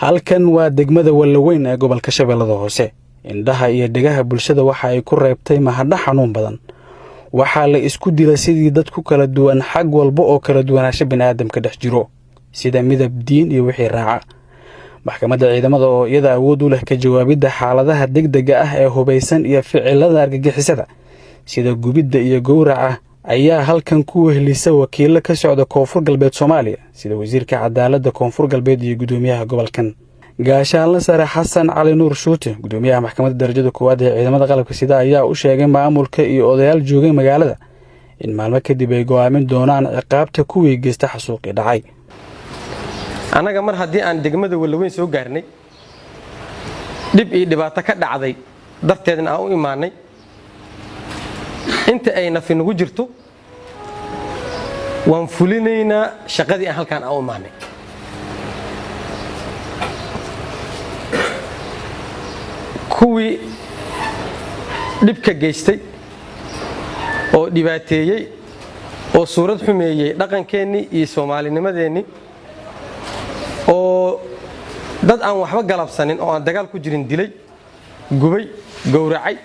Halkan waa degmada Wallaweyn ee gobolka Shabeellada Hoose. Indhaha iyo dhegaha bulshada waxa ay ku reebtay mahadho xanuun badan. Waxaa la isku dila sidii dad ku kala duwan xag walba oo kala duwanaansho bini'aadamka dhex jiro, sida midab, diin iyo wixii raaca. Maxkamadda ciidamada oo iyada awood u leh ka jawaabidda xaaladaha degdega ah ee hubaysan iyo ficilada argagixisada sida gubidda iyo gowraca ayaa halkan ku wehlisa wakiilo ka socda Koonfur Galbeed Soomaaliya, sida wasiirka cadaaladda Koonfur Galbeed iyo guddoomiyaha gobolkan, Gaashaanle Sare Xasan Cali Nuur Shuute. Gudoomiyaha maxkamadda darajada koowaad ee ciidamada qalabka sida ayaa u sheegay maamulka iyo odayaal joogay magaalada in maalmo kadib ay go'aamin doonaan ciqaabta kuwii geysta xasuuqii dhacay. Annaga mar haddii aan degmada Wallaweyn soo gaarnay, dhib iyo dhibaato ka dhacday darteedna aan u imaanay, inta ay nafi nagu jirto waan fulinaynaa shaqadii aan halkaan aan u imaanay. Kuwii dhibka geystay oo dhibaateeyey oo suurad xumeeyey dhaqankeennii iyo soomaalinimadeennii oo dad aan waxba galabsanin oo aan dagaal ku jirin dilay, gubay, gowracay,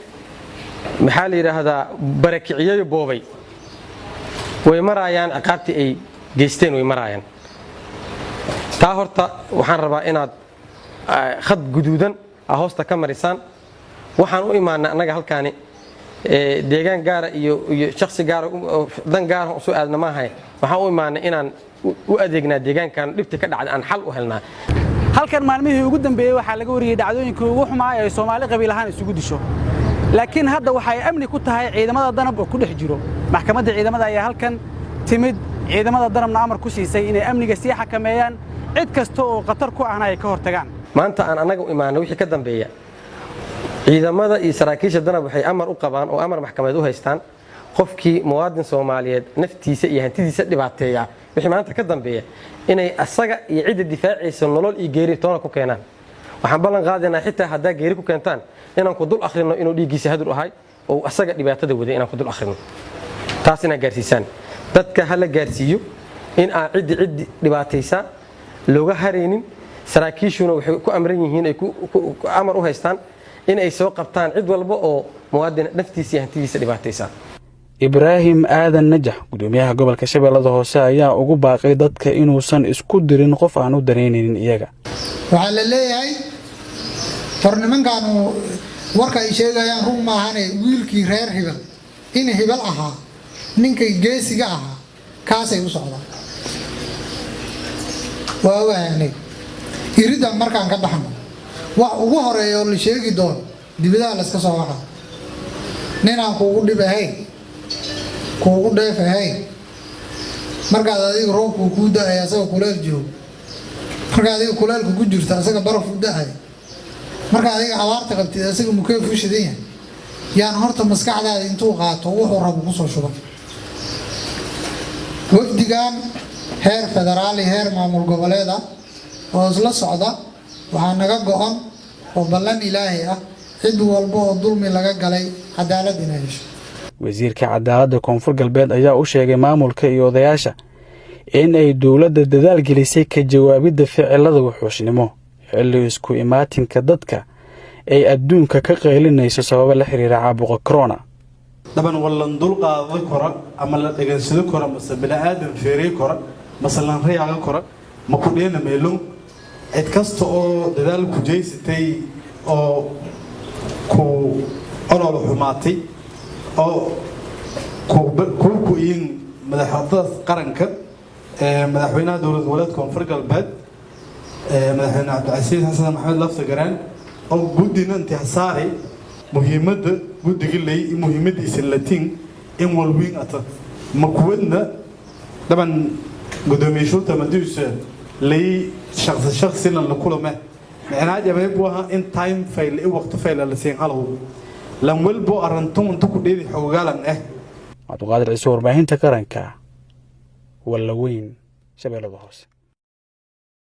maxaa la yidhaahdaa, barakiciyeyo, boobay, way maraayaan ciqaabtii ay geysteen, way maraayaan. Taa horta waxaan rabaa inaad khad guduudan a hoosta ka marisaan. Waxaan u imaanay annaga halkaani deegaan gaara iyo shaksi gaara, dan gaara usoo aadna maahay. Waxaan u imaanay inaan u adeegnaa deegaankan dhibta ka dhacda, aan xal u helnaa. Halkan maalmihii ugu dambeeyey waxaa laga wariyey dhacdooyinkii ugu xumaa ee Soomaali qabiil ahaan isugu disho, laakiin hadda waxay amni ku tahay ciidamada Danab oo ku dhex jiro. Maxkamadda ciidamada ayaa halkan timid, ciidamada Danabna amar ku siisay inay amniga sii xakameeyaan, cid kasta oo khatar ku ahna ay ka hortagaan. Maanta aan annaga u imaanay wixii ka dambeeya, ciidamada iyo saraakiisha Danab waxay amar u qabaan oo amar maxkamadeed u haystaan qofkii muwaadin Soomaaliyeed naftiisa iyo hantidiisa dhibaateeya wixii maanta ka dambeeya inay asaga iyo cidda difaacaysa nolol iyo geeri toona ku keenaan. Waxaan ballan qaadaynaa xitaa haddaa geeri ku keentaan inaan ku dul akhrino inuu dhiiggiisa hadur ahay oo asaga dhibaatada waday, inaan ku dul akhrino. Taas inaad gaarsiisaan dadka, ha la gaarsiiyo in aan ciddi dhibaataysaa looga haraynin. Saraakiishuna waxay ku amran yihiin, ay amar u haystaan in ay soo qabtaan cid walba oo muwaadin naftiisa iyo hantidiisa dhibaataysa. Ibraahim Aadan Najax, gudoomiyaha gobolka Shabeellada Hoose, ayaa ugu baaqay dadka inuusan isku dirin qof aan u danaynaynin iyaga. Waxaa la leeyahay, hor nimankaanu warka ay sheegayaan run maahane, wiilkii reer hibal in hibal ahaa, ninkay geesiga ahaa, kaasay u socdaan. Waa ogahay aniga, iriddan markaan ka baxno wax ugu horeeya oo la sheegi doono dibadaha layska soo waxa. Ninaan kuugu dhib ahayn, kuugu dheef ahayn, markaad adiga roobkuu kuu da-ay asaga kuleel joogo, marka adiga kuleelka ku jirto asaga baraf u da-ay, marka adiga abaarta qabtid asaga mukeef u shidan yahay, yaan horta maskaxdaada intuu qaato wuxuu rabo kusoo shuban. Wafdigan heer federaal iyo heer maamul goboleed ah oo isla socda, waxaa naga go-on oo ballan Ilaahay ah cid walba oo dulmi laga galay cadaalad inay hesho. Wasiirka cadaaladda Koonfur Galbeed ayaa u sheegay maamulka iyo odayaasha in ay dowladda dadaal gelisay ka jawaabidda ficilada wuxuushnimo, xilli isku imaatinka dadka ay adduunka ka qaylinayso sababo la xiriira caabuqa corona. Daban wallan dul qaada kora ama la dhegansado kora mase bini'aadan feeray kora mase lan rayaaga kora ma ku dheena meelon. Cid kasta oo dadaal ku jeysatay oo ku olol xumaatay oo kuu ku-iyin madaxda qaranka, madaxweynaha Dowlad Goboleedka Koonfur Galbeed, Madaxweyne Cabdicasiis Xasan Maxamed Laftagaraan, oo guddina intihasaari, muhiimadda guddiga ley iyo muhiimaddiisa latiin in walwiin ata makuwadna. Daban gudoomiye Shuuta madiisa lay shaqsi shaqsina la kulame, micnaa jabay buu ahaa in time fail i waqti fail la siin halow lan walbo arantun inta ku dheedi xogaalan eh. Cabduqaadir Ciise, warbaahinta qaranka, Wallaweyn, Shabeellada Hoose.